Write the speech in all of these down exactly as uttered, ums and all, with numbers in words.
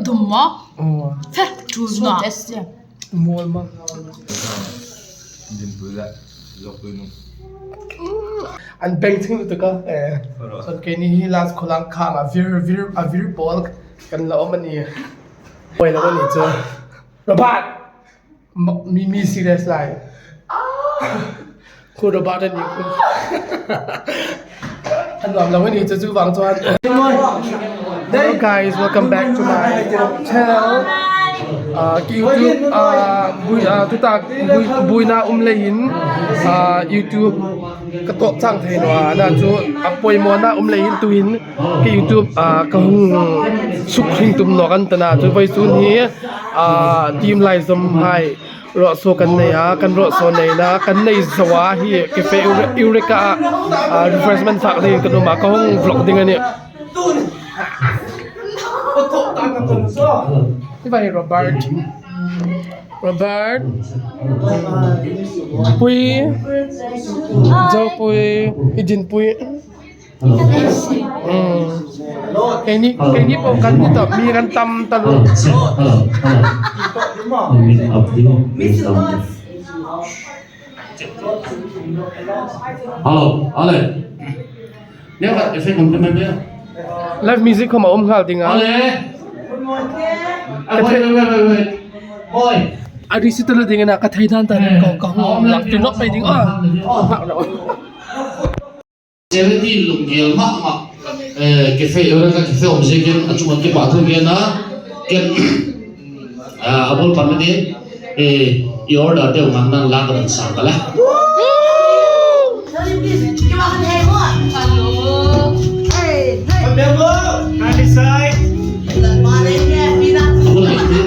Tum maw? Oh. Fe, tum maw? Mual maw? Din pui la, zok pui nung. An beng thing tu ka, eh. Saw keini hi last khawlang kha a vir, vir, a vir pawl kan la um a nih. Poi la ni chu. Robert! Ma-, mi, mi serious lai. Khu Robert a ni khu. An nuom lo ni chu chu vang chuan. Hello guys, welcome back to my channel. Uh, ki YouTube, uh, bui, uh, tutak bui, buina um leiin, uh, YouTube ka tawp chang thei naw a, ana chu a pawimawna um leiin tuin ki YouTube, uh, ka hung suk hring tum nawk an ta na chu vawisun hi, uh, team Laizawm hai Rawh saw kan nei a, kan rawh saw neina, kan nei zo a hi cafe Eure-, Eureka a, a, refreshment fak leiin kan um a, ka hung vlog ding a nih. Hi vai Robert. Robert. Pui. Zo pui. I din pui. Mm. Keini, keini pawh kan ni tawp, mi kan tam ta lo. Hello, Ale. Live music khawm a awm nghal ding a. Ale. Wait, wait, wait, wait. Boy. A recital ding a na ka thei dan ta ding ko ka hung lak ti nawk mai ding a. Charity lunggel mah mah, eh, cafe, Eureka cafe awm zia ken a chunga kipahthu ngen a, ken, ah, a bul pan ni, eh, i order deu ngang nang la ka dan sang ka la. A bul hai te,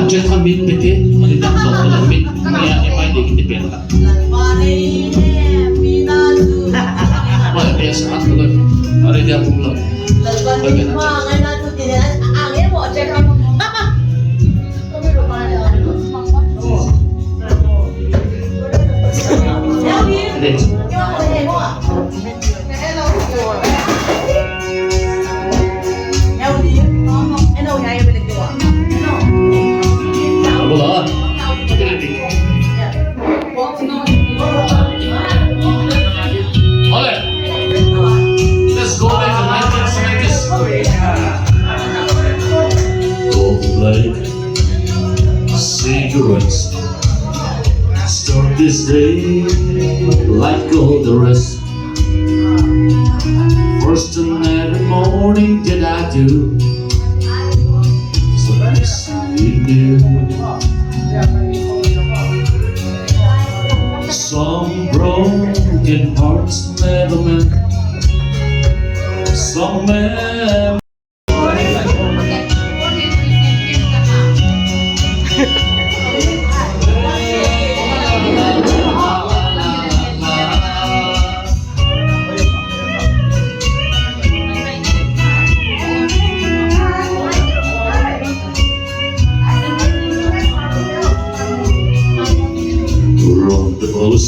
a chen kha min pe te, a ni dam dawk a la min, nia e mai de ki te pen ta. Lalpa nei he pina chu. Bai pe sa at ko. Are dia pum lo. Lalpa nei ma ngai na chu ti ne. A nge mo che ka. Ade. Ole. Let's go back to nineteen seventies. Don't play cigarettes. Start this day like all the rest. First thing every morning that I do, so you do. Some broken hearts never mend. Some men Round the bus.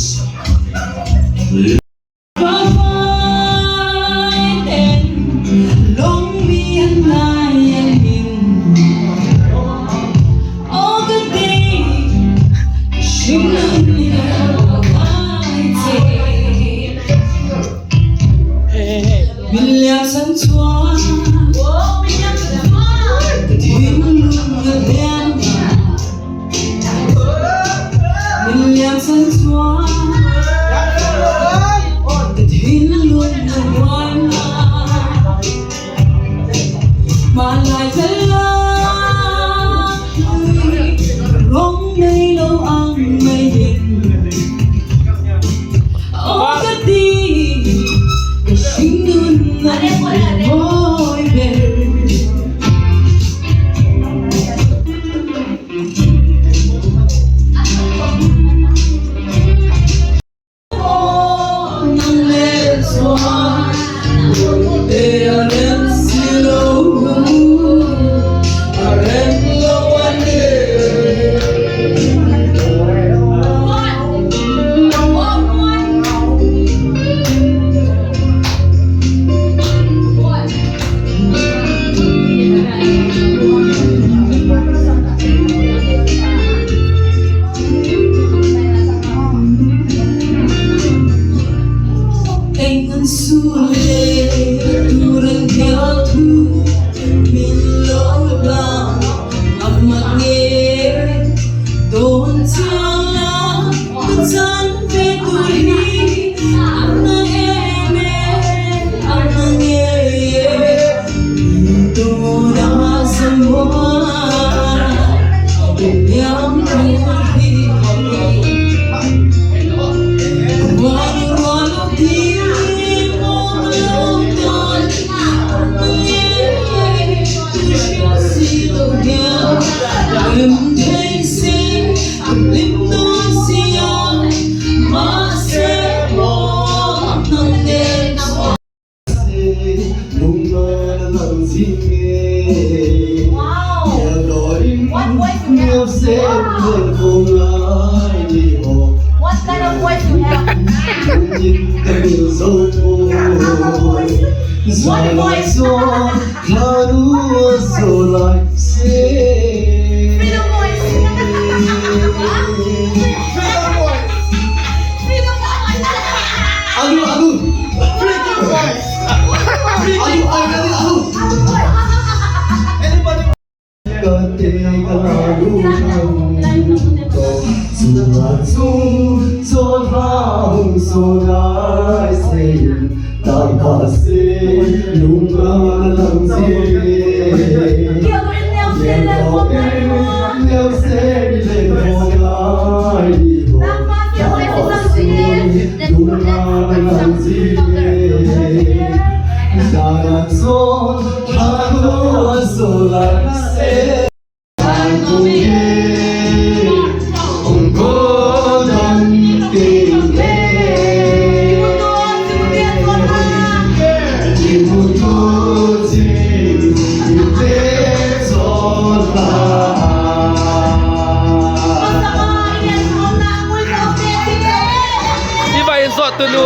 Eng an su le turan kya tu min lo la amat nge don cha la kuchan pe tu hi ana nge me ana nge ye tu na sa mo. Wow. What voice you have? Wow. What kind of voice you have? What voice? Freedom voice. Freedom voice. Freedom voice. Alu, alu. Freaking voice. Alu, alu, alu, alu. Anybody? I va inzawt tu nu.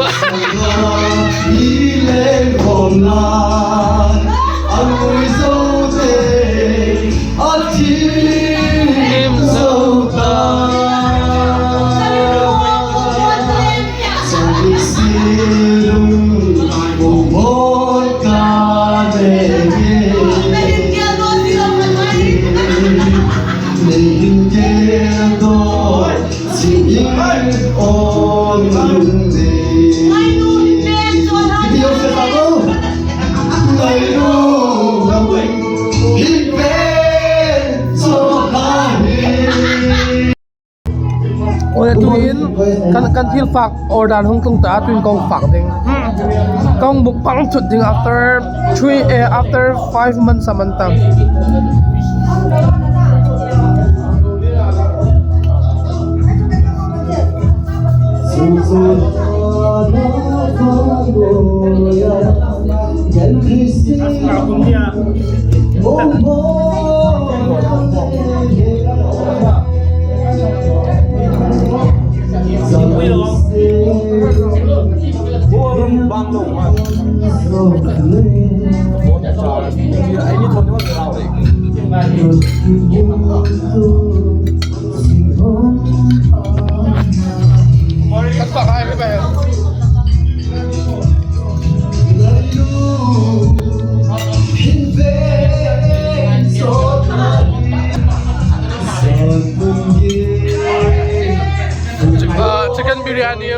Oi, tuhin kan, kan thil fak order hung tlung ta, tuhin kong fak ding. Kong mukbang thut ding after three, eh, after five months a man ta. Chicken, chicken biryani.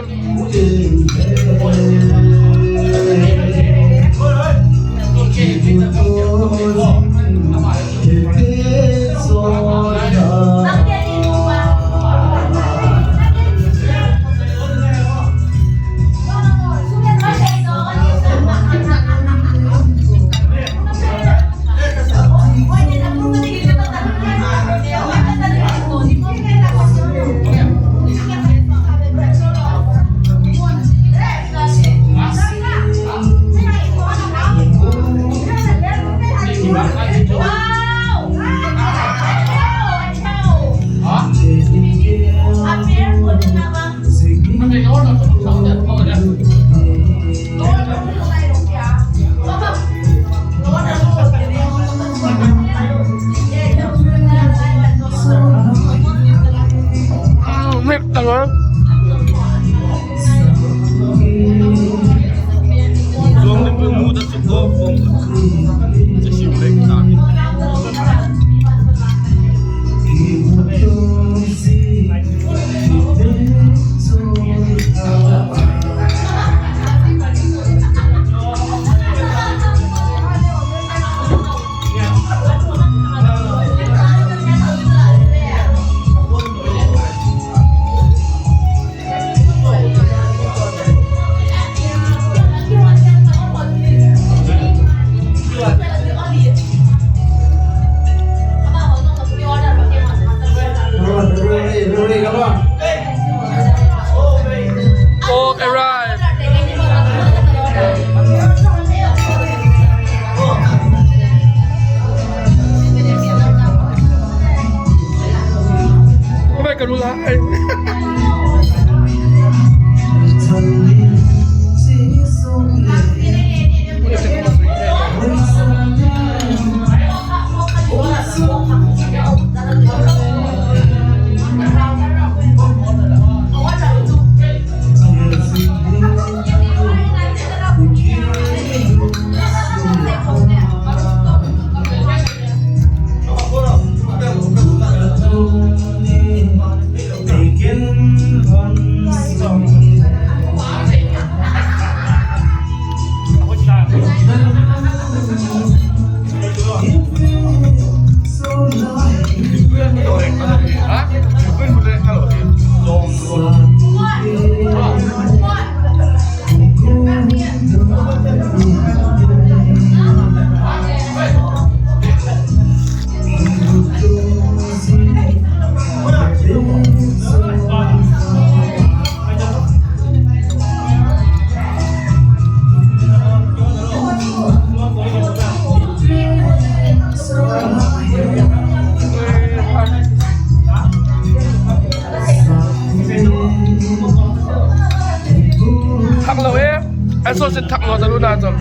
Chen thak naw taluo na chom.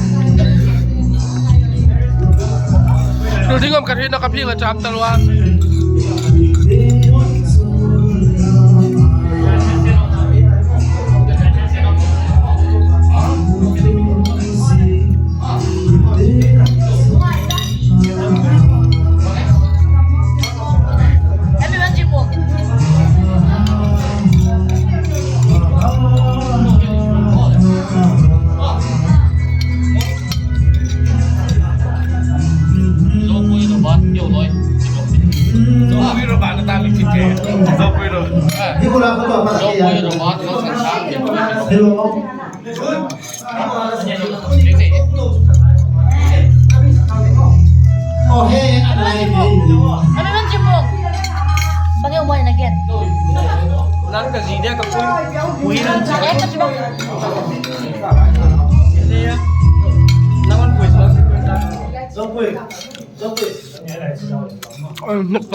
Lu ding am ka hrietna ka phing a cham taluo a. Zopui ro ban, yo loi. Zopui ro ban, ta mi kit ke. Zopui ro. Zopui ro ban, lo san san. Hello. Oh, hey, I'm live. Ano naman, Jimbo? Pag-iwan na, Ken. Lang ka, Zidya, ka pui. Pui lang. Eh, ka pui.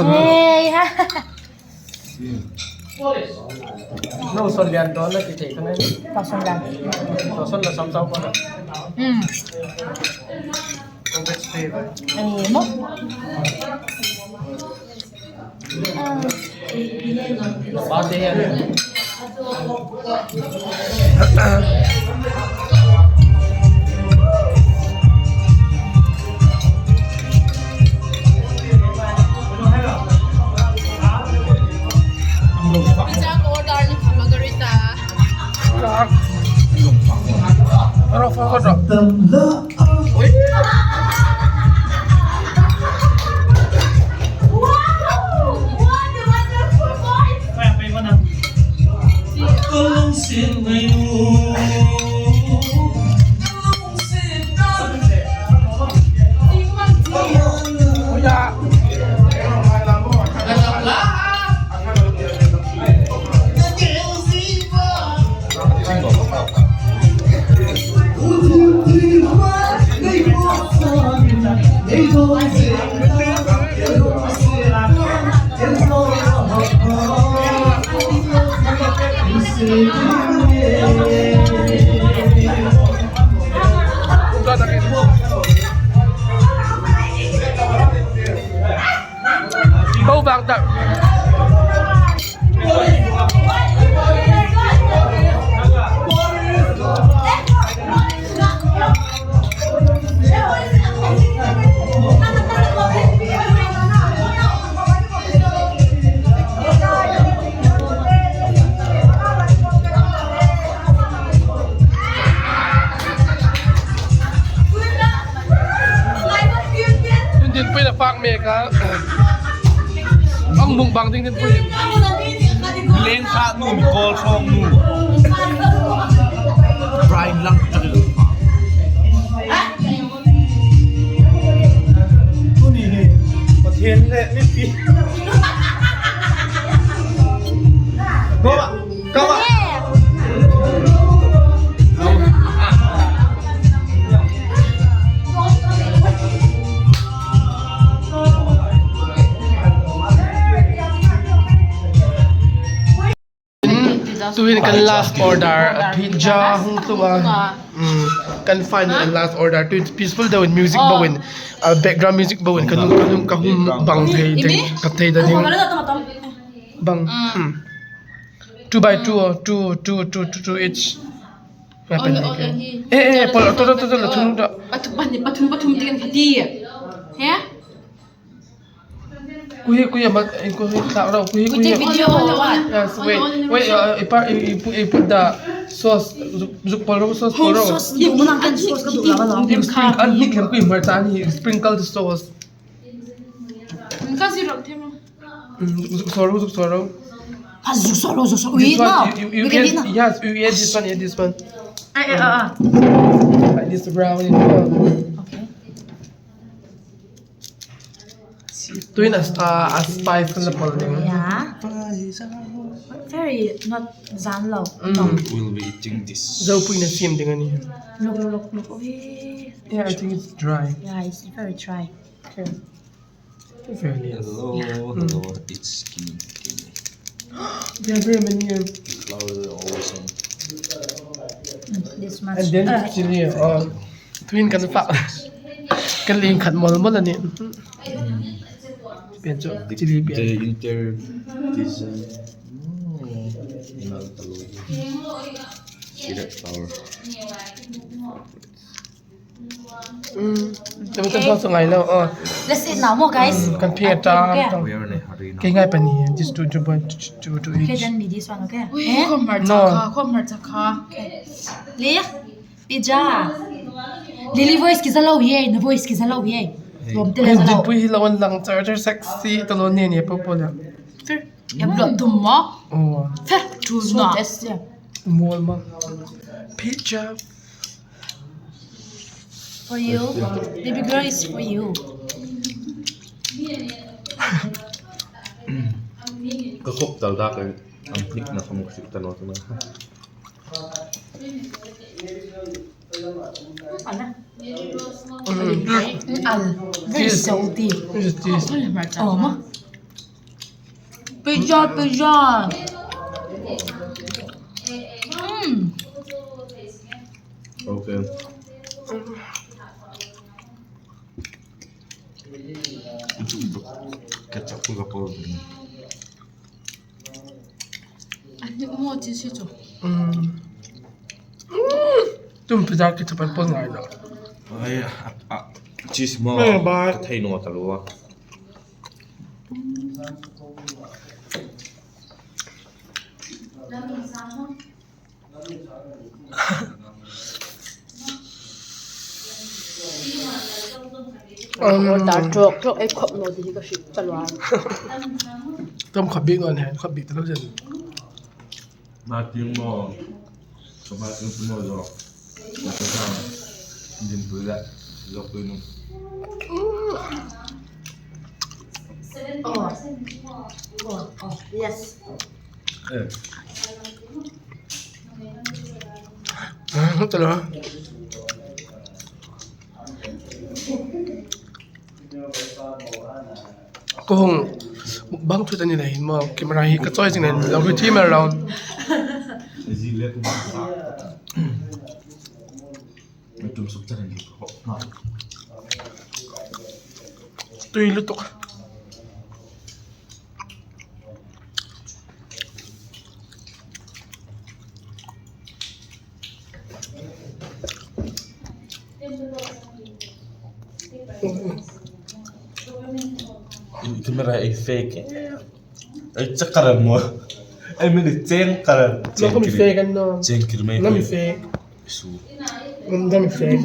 Hey, ha. No, son lian don na ki thei kan. Ka son lian. Ka son la sam sau ko na. Hmm. Ko bet stay ba. Ai mo. Ba de ya. Pizza ko order ni kha, margarita. Aro fa ko do. Bo bang tak. Tun dinpui la fak mek a. Ang mukbang ding dinpui. Leng kha nu mi kol song nu. Brian lang. Tuni hi Pathian le mipi. Go ba. Go ba. Tuhin kan last order, a pizza hung tlung a. Mm, kan final and last order. Tuhin peaceful deuin music boin, uh, background music boin, kan hung, kan hung, kan hung bang thei, thei, ka thei da ding. Bang. Hmm. Two by two, or two, two, two, two, two each. Nga pen ni ke. Eh, eh, pol, to, to, to, to, to, to. Pathum, pathum, pathum, pathum, tiang pati. He? Kuhi, kuhi, mat, eh, kuhi, tak ro, kuhi, kuhi. Video. Yes, wait, wait, uh, I put, I, I put, I put the sauce, zuk, zuk pol ro, sauce pol ro. Sauce, you want to sauce ka dula ba lo. You sprinkle, an nik lem kuhi, marta ni, sprinkle the sauce. Ka zirok them. Mm, zuk, zuk saw ro, zuk saw ro. Ah, zuk saw ro, zuk saw ro. This one, you, you, you add, yes, you add this one, add this one. Ah, ah, ah, ah. Like this brown in. Okay. Tuhin a, a, a spice kan la pol ding. Yeah. Very not zan lo. Mm. We'll be eating this. Zopuiin a siem ding a nih. Look, look, look, look. Ui. Yeah, I think it's dry. Yeah, it's very dry. Okay. Fairly. Hello, hello, it's King King. There are very many, um, flowers are awesome. This much. And then chili, uh, tuhin kan fak. Kan lien khat mol mol a nih. Pian chu, chili pian. The inter this, uh, mm, not the logo. See that flower. Mm. Tum tum tum tum ngai lo. Oh. Let's eat now, more guys. Mm, kan phi ta. Okay. Kei ngai pani. Just two, two, two, two each. Okay, then me this one, okay? Ui, eh? Khawm hmar cha kha, khawm hmar cha kha. Okay. Le, pizza. Lily voice ki za lo ye, na voice ki za lo ye. Lawm te le za lo. Pui hi lo an lang charger sexy ta lo ne ne po po la. Em lo dum mo. Oh. Fe, tu na. Mol ma. Pizza. For you. Baby girl is for you. Ka khop tal da ka am pik na kham sik ta lo tu na. Ana. Mm. Al. Very salty. This is this. Oh, ma. Pizza, pizza. Mm. Okay. Ketchup ko ka po. Ani mo ti si to. Mm. Tum pizza ketchup an pon ngai lo. Ai, a, a, cheese mo. Eh, ba. Ka thei naw ta lo a. Um, ta ṭawk ṭawk ei khop naw ti hi ka hriet ta lo a. Tum khop bik naw ni, khop bik ta lo zen. Ma ting mo. Ka ma ting mo zo. Ka ta. Din tu la. Zo tu nu. Oh. Oh, oh, yes. Eh. Ah, ta lo. Ko hung mukbang thu ta ni le hin mo, camera hi ka chawi zing le, lo ri thim a lo. Tui lutuk. Camera ei fake. Ei chak kar mo. Ei mi cheng kar. Lo ko mi fake an no. Cheng kir mai. Lo mi fake. Su. Lo mi fake.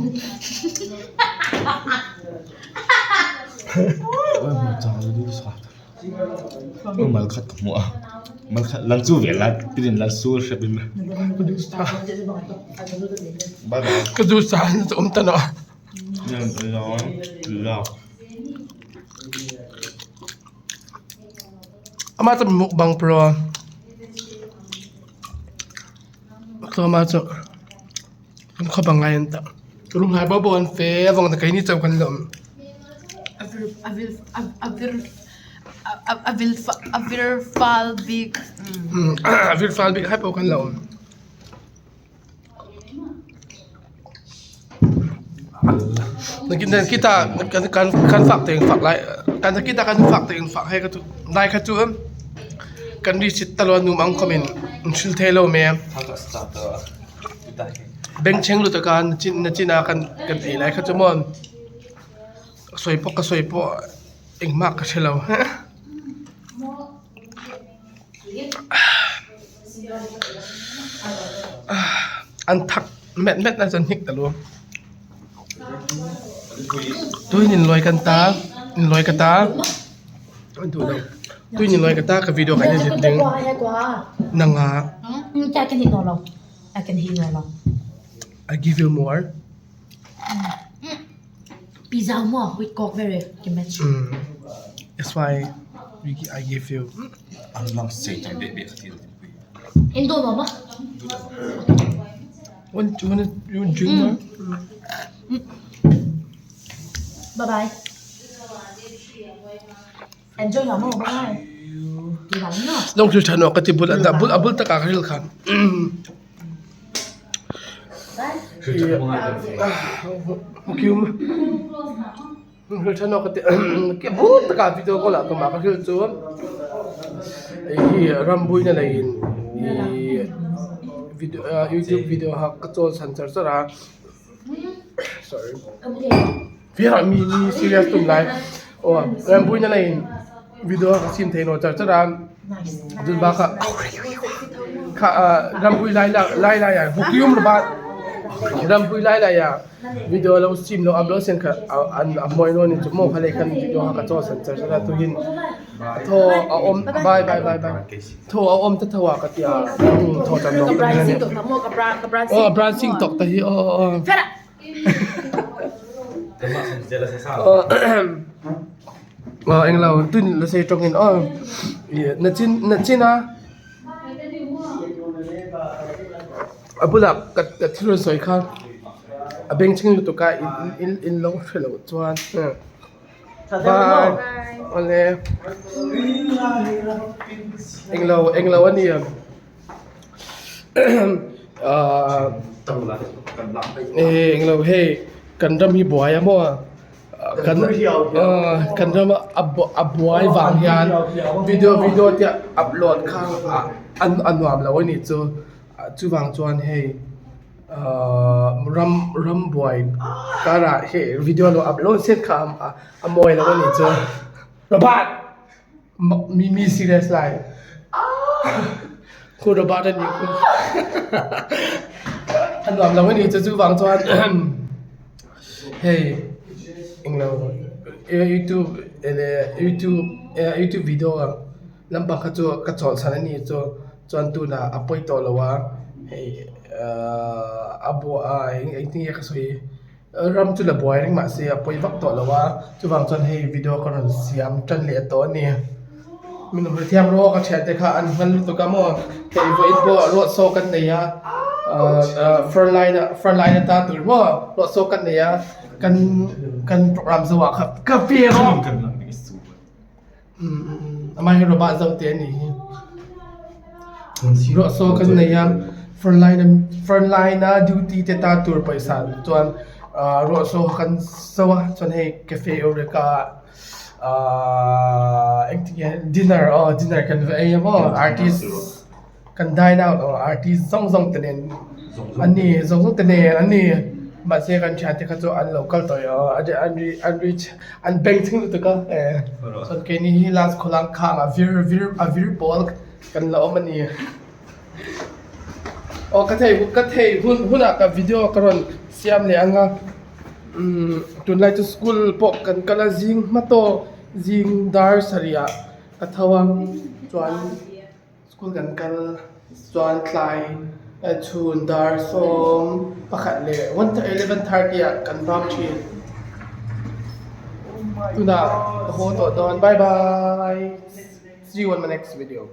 Oi, mo chang lo di sa. Mal khat ka hmu a. Mal khat lan chu ve la, pirin lan su hre bin. Bye bye. Ka du sa, um ta naw. Yan, yan, yan. Ama chu mukbang pro. Chu ama chu. An khop a ngai an ta. Rum hai bo bo an fe, a vawng ta kai ni chau kan lawm. A vil, a vil, a, a vil, a, a, a vil fa-, a vil fal bik. Mm. Mm, a vil fal bik hai po kan lawm. Nakin, nakin ta, kan, kan, kan fak teng fak lai. Kan nakin ta kan fak teng fak hai ka tu. Lai ka tu, em. Kan ri sit ta lo num ang komin. Sil thei lo me. Beng cheng lu ta kan chin, na chin a kan, kan ei lai ka tu mon. Soi po ka soi po. Eng mak ka hre lo. An thak met met na chun hnik ta lo. Tuhin inlawi kan ta, inlawi ka ta. Tuhin inlawi ka ta, ka video kan edit ding. Nanga. Hmm, hmm, I can hit no lo. I can hit no lo. I give you more. Pizza mo, with Coke very, can match. Mm. That's why we gi-, I give you. An lam sei tan be be ka thil. Indo mama. Want, you wanna, you drink more? Mm. Bye bye. Enjoy your mo, bye. Long thil ṭha naw ka ti bul a da, bul, a bul taka ka hril khan. Mm. Kium. Hril ṭha nawk ka ti, ke bu taka video call-a ka ma ka hril chu. Ei hi rambuina leiin, ei video, ah, YouTube video ha ka chawl san char char a. Sorry. Fira mi, mi serious tum lai. Oh, rambuina leiin video ha ka siem thei naw char char a. Dun ba kha, kha, ah, rampui lai la, lai la ya, Bukium Robert. Rampui lai la ya. Video lo siem lo upload sien kha, a, an, a mawi naw ni chu maw kha le khan video ha ka chawl san char char a tu hin. Thaw a um, bye, bye, bye, bye. Thaw a um ta thaw a ka ti a. Hmm, thaw chan nawk ta ni. Oh, brand sing tok ta hi, oh, oh, oh. Oh, oh, eng lo, tun lo sei ṭawngin, oh. Ie, na chin, na chin a. A bula ka, ka thil sawi kha. A beng ching lutuk a in, in, in lo hre lo chuan. Hmm. Bye. Bye. Ole. Eng lo, eng lo a ni a. Ah, eh, eng lo, hei, kan ram hi buai a maw. Ah, kan, ah, kan ram a bu-, a buai vang hian video, video tia upload kha a, an, a nuam lo a ni chu. Ah, chuvang chuan hei, ah, ram, ram buai kara hei video lo upload set kha a, a mawi lo a ni chu. Robert! Ma-, mi, mi serious lai. Khu Robert a ni khu. A nuam lo a ni chu, chuvang chuan. Hei, eng lo. Eh, YouTube, eh, le, YouTube, eh, YouTube video a. Lampang kha chu ka chawl san a ni chu. Chuan tuna a pawi tawh lo a. Hei, eh, a bu-, a, eng, eng tin nge ka sawi. Ram chu la buai reng mah se, a pawi vak tawh lo a. Chuvang chuan hei video ka rawn siam ṭan leh tawh a ni. Min hrethiam rawh, ka ṭhiante kha an nghal lutuk a maw. Hei vawiin pawh road show kan nei a. Ah, ah, frontline a, frontline a ta tur maw. Road show kan nei a. Kan, kan program zo a kha ka fe rawh. Kan lang ding su. Mm, mm, mm. Amah hi Robert Zote a ni hi. Road show kan nei a, frontline, frontline a duty te ta tur pawisa chuan, ah, road show kan zo a, chuan hei cafe Eureka, ah, engtin nge, dinner, oh, dinner kan ve ei maw, artist. Kan dine out, aw, artist zawng zawng te nen an ni, zawng zawng te nen an ni. Mahse, kan ṭhiante kha chu an lo kal tawh a, a, an ri-, an reach, an beng ching lutuk a, eh. Chuan keini hi last khawlang khang a vir, vir, a vir pawl kan la awm a ni. Aw, ka thei, ka thei hun, hunah ka video ka rawn siam leh ang a. Umm, tunlai chu school pawh kan kal a, zing hma tawh, zing dar sarih ah ka tho a, chuan School kan kal chuan tlai, eh, chhun dar sawm pakhat leh one, eleven thirty ah kan bang ṭhin. Tuna ka haw tawh dawn. Bye bye. See you on my next video.